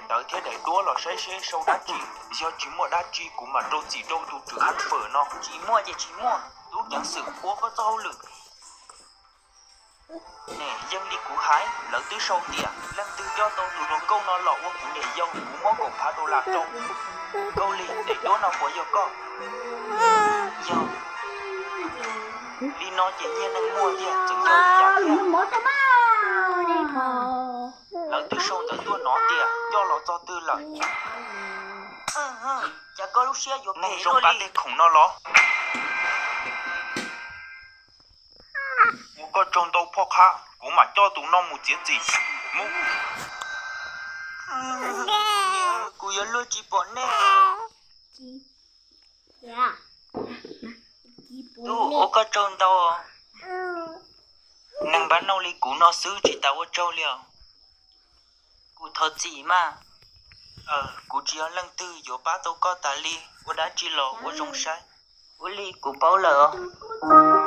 Ntawd thiab daim duab los saib seb sau dab tsi. Yog tsis muaj dab tsi kuv mam rau txim rau tus tswv haj fawm no. Tsis muaj ces tsis muaj, tub ceev xwm ua koj txoj hauj lwm. Ne, yeej li kuv hais, lawv twb sau tias leej twg coj tau tus hluas nkauj no los ua kuv niam yau, kuv muab kaum phav dollar rau. Nkauj Lis, daim duab no puas yog koj? Yog. Li no ces nyiaj neeg muaj tiag, txawm yog li cas thiab. Lawv twb sau ntawv tuaj no tias coj los txog twg lawm? Cas koj lub siab yuav phem zoo li tej khoom no los? Ua koj tsaug ntau phoj qhab, kuv mam coj tus no mus txiav txim. Mus. Kuv yuav luag tsis pom nej. Tub, ua koj tsaug ntau. Neeg npab nauj li kuv no xwb tsis tas ua tsaug li os. Kuv thov txim mas. Kuv tsis yog leej twg yuav pab tau koj tas li, ua dab tsi los ua zoo saib. Ua li kuv paub lawm os.